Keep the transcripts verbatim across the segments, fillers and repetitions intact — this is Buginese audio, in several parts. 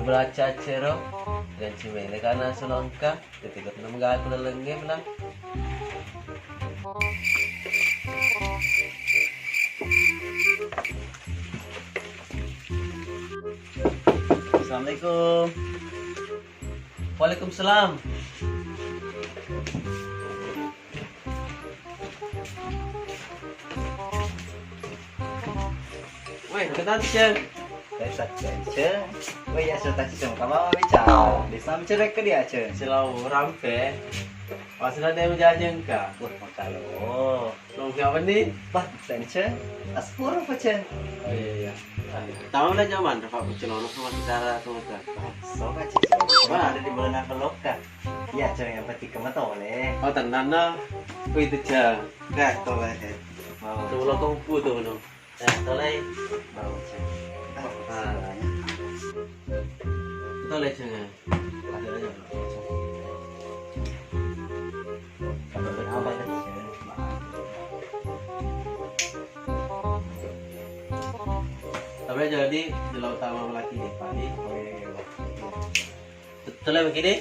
Beraca-acero, dan cimele kana sulangka, ketika pernah menggaku dalam game lah. Assalamualaikum. Waalaikumsalam. Woi, ketan, Ceng. Woi, Ceng. Woi, ya, Ceng, tak, Ceng. Kamu apa bicara? Bisa bicara ke dia, Ceng. Selalu rampe. Pas ada yang jajeng ka. Wah, makalo. Nongki apa ni? Bah, tense. Aspur apa, Ceng? Oh, iya, iya. Tahu lah zaman, Pak Pucelono sama kita tuh, kan. So, Kak, Ceng. Mana ada di bulan apa, Loka? Iya, Ceng, yang penting kamu tahu, Le. Oh, tenang, no. Oh, itu, Ceng. Gak, toleh. Mau. Tuh, lo kungfu tuh, no. Eh, toleh. Mau, Ceng. Ah. Toleh, Ceng. Tapi jadi, jelau utama laki di padi. Betul ya begini?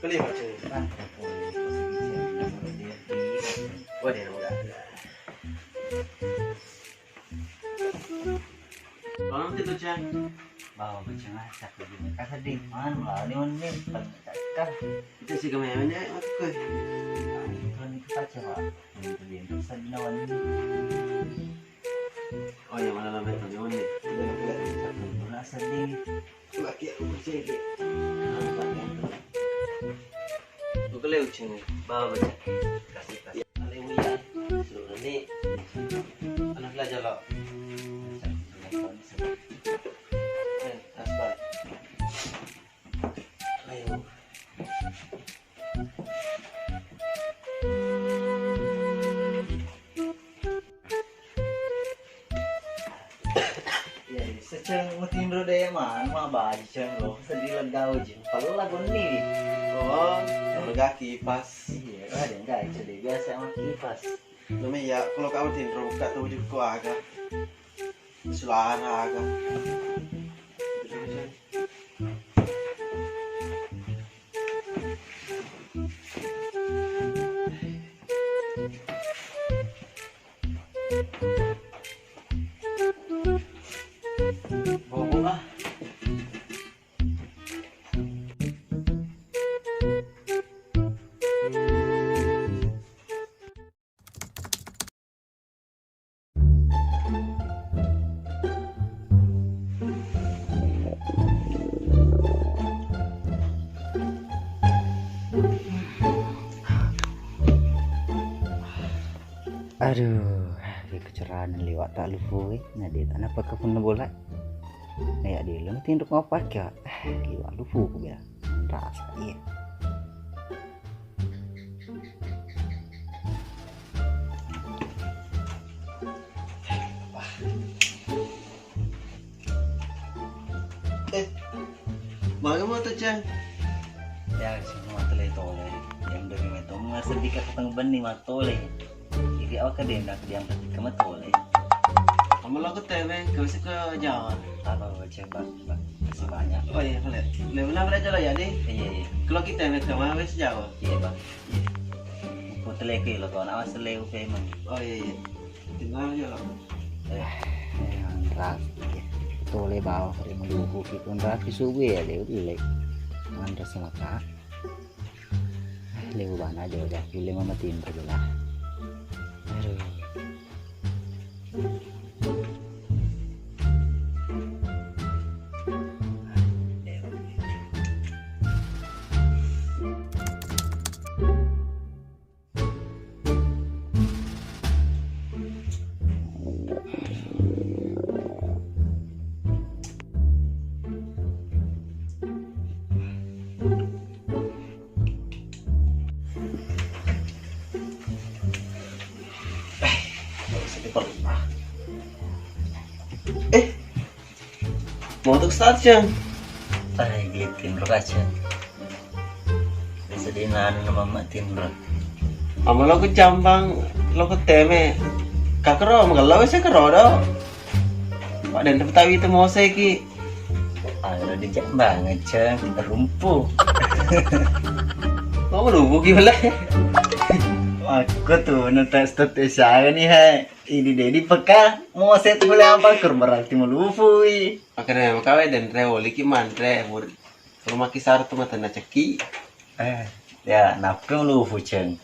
Kelima, Ceng. Waduh, udah. Tolong itu, Ceng. Bawa, Ceng, ah, cakep juga. Kasih di mana, melalui mana nih? Pernah cakep. Itu sih kemarin ya, aku. Nah, itu nih, kita coba. Ini tuh dia, terus tadi lawan ini. Oh, yang mana namanya Tony One nih? Iya, iya. Satu guna sedih. Laki aku percaya dia. Bukan lewat sini. Bawa baca. Kasih, kasih. Ada yang lihat. Suruh ini. Anak belajar lo. Eh, aspal. Ayo. Iya, iya. Seceng mutinro de man, ma baji ceng lo, sedih legau jeng. Kalau lagu ni. Oh, lega kipas. Iya, ada enggak itu deh, biasa sama kipas. Namanya ya, kalau kau tinro buka tuh juga aga. Suara aga. Bobo ah. Aduh, kecerahan liwat tak lupa, eh. Nah, dia tak nampak ke punna bola. Nah, ya, dia lu tinruk apa, Kak? Eh, liwat lupa, aku bilang. Rasa, iya. Eh, maga moto, Cang? Ya, semua tole-tole. Yang dari meto, masa di kata tengah benih, matole. Jadi, awak ka denda, diam ketika matole. Kamu lo ke T V, ke, ke Jawa. Apa, coba, Pak? Masih banyak. Oh iya, boleh. Boleh, boleh, boleh, jalan ya, Di? Iya, iya. Kalau kita, Met, sama, wes Jawa. Iya, Pak. Iya. Puteleke lo, tuh, anak mas leu, memang. Oh iya, iya. Tinggal aja lah. Eh, yang ras, iya. Tole bawa, kalau mau diuhuki, pun rapi subuh ya, dia udah, Lek. Mantas sama Kak. Lewu bana aja udah, kulle mama tinro bela. Aduh. Eh, mau tuh start, Cang? Ai, gili tinro kacang. Sedina anu mamma tinro. Amma lo ku jambang, lo ku teme. Kakero, magella wese kero do. Pak, dan tapi tawi itu mose ki. Ayo di jambang aja, rumpu. Mau rumpu ki bela. Aku tuh nonton stot saya nih, hai. Ini dedi peka, mose tuh boleh apa? Kur berarti melupui. Makanya makawe dan rewoli ki manre, bur. Rumah kisar tu mata na ceki. Eh, ya, nappa lufu, Ceng.